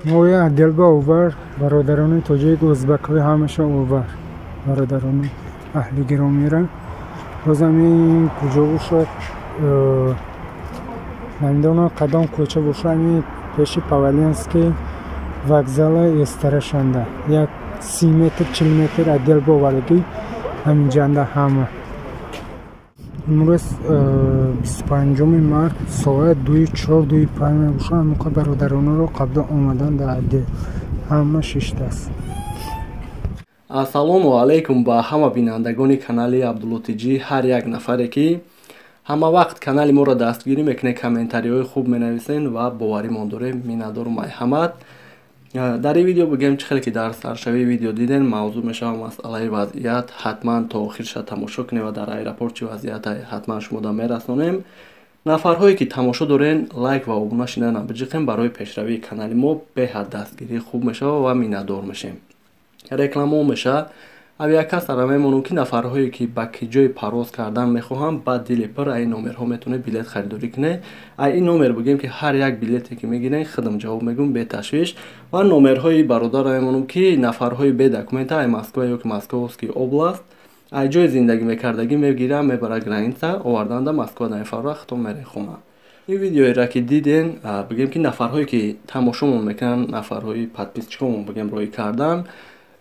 Мои отделба овар, бародарони тоҷик, узбакҳои ҳамаша овар, бародарони аҳли гиромира. Боз ҳамин куҷо бошад, намедонам кадом кӯча бошад, ҳамин пеши Павелинский вокзала эстарашанда як 30 метр, 40 метр отделба овардагӣ ҳаминҷанда ҳама. Имрӯз 25 март, соат 2:04, 2:05 мебошад. Ҳамоқа бародаронро қабла омадан дар отдел ҳама шиштааст. Ассалому алайкум ба ҳама бинандагони канали Абдулло ТЖ, ҳар як нафаре ки ҳама вақт канали моро дастгирӣ мекунед, комментариҳои хуб менависен ва боваримон дорем. Миннатдорум ай ҳамат. Дар ин видео бигӯем, чӣ хеле ки дар саршавии видео диден, мавзӯъ мешавад масъалаи вазъият. Ҳатман то охирша тамошо кунед ва дар аэропорт чӣ вазъияте ҳатман шумода мерасонем. Нафарҳое ки тамошо дорен, лайк ва обуна шиданам биҷиқем, барои пешравии канали мо беҳад дастгирӣ хуб мешавад ва миннатдор мешем. Рекламао мешавад. Авиакассара мемонам ки нафарҳое ки ба ки ҷои парвоз кардан мехоҳанд, ба дили пур ай номерҳо метавонед билет харидорӣ кунед. Ай ин номер бигӯем ки ҳар як билете ки мегирен, худам ҷавоб мегӯм беташвиш. Ва номерҳои бародарро мемонам ки нафарҳои бе документа ай Москва ё ки Московский област ай ҷои зиндагӣ мекардагӣ мегиранд, мебарад граница, оварданда Москва дар фарра хитом мерен хона. Ин видеоеро ки диден, бигӯем ки нафарҳое ки тамошомон мекунанд, нафарҳои подписчикомон бигӯем роҳӣ кардан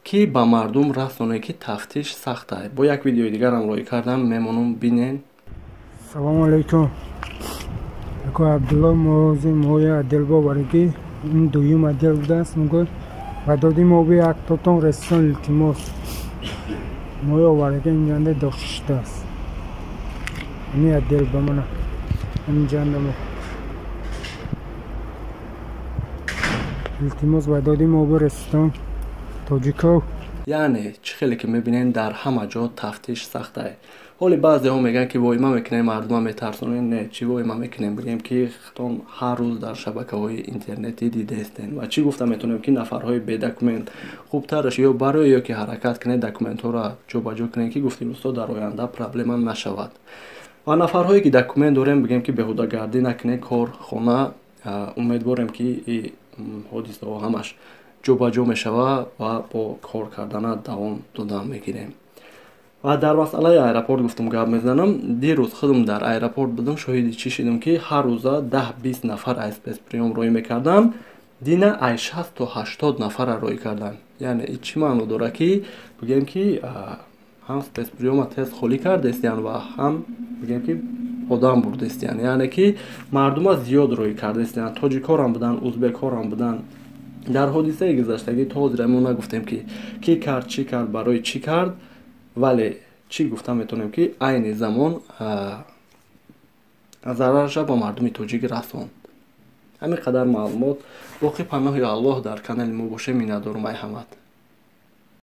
ки ба мардум расонед ки тафтиш сахт ай. Бо як видеои дигарам роҳӣ кардам, мемонам, бинен. Салому алайкум, ако Абдулло. Мози мои отдел боварагӣ, ин дуюм отдел будааст. Мегӯяд ба доди мо би як тотон ресон, илтимос. Мои оварагӣ инҷанда дохил шудааст. Ҳамин отдел ба мана ҳаминҷанда мо, илтимос, ба доди мо биреситон, тоҷиков. Яъне чӣ хеле ки мебинем, дар ҳама ҷо тафтиш сахтай. Ҳоли баъзеҳо мегӯянд ки воима мекунем, мардума метарсонем. Не, чӣ воима мекунем? Бигӯем ки хитон ҳар рӯз дар шабакаҳои интернетӣ дидаестем. Ва чӣ гуфта метавонем ки нафарҳои бедокумент хубтараш ё барои ё ки ҳаракат кунед, документҳоро ҷобаҷо кунед, ки гуфтим усто дар оянда проблема нашавад. Ва нафарҳое ки документ дорем, бигӯем ки беҳудагардӣ накунед, кор, хона. Умедворем ки ҳодисаҳо ҳамаш ҷобаҷо мешавад ва бо кор кардана давом додан мегирем. Ва дар масъалаи аэропорт гуфтум гап мезанам. Дирӯз худам дар аэропорт будам, шоҳиди чӣ шидам ки ҳар рӯза 10-20 нафар ай спецприём роҳӣ мекарданд, дина ай 60 то 80 нафарра роҳӣ карданд. Яъне ин чӣ маъно дорад ки бигӯем ки ҳам спецприёма тез холӣ кардестиян ва ҳам бигӯем ки одам бурдестиян. Яъне ки мардума зиёд роҳӣ кардестиян, тоҷикҳорам буданд, узбекҳорам буданд. Дар ҳодисаи гузаштагӣ то ҳозира мо нагуфтем ки кӣ кард, чӣ кард, барои чӣ кард, вале чӣ гуфта метавонем ки айни замон зарараша ба мардуми тоҷик расонд. Ҳамин қадар маълумот. Боқӣ паноҳи Аллоҳ, дар канали мо бошед. Миннатдорум ай ҳамат.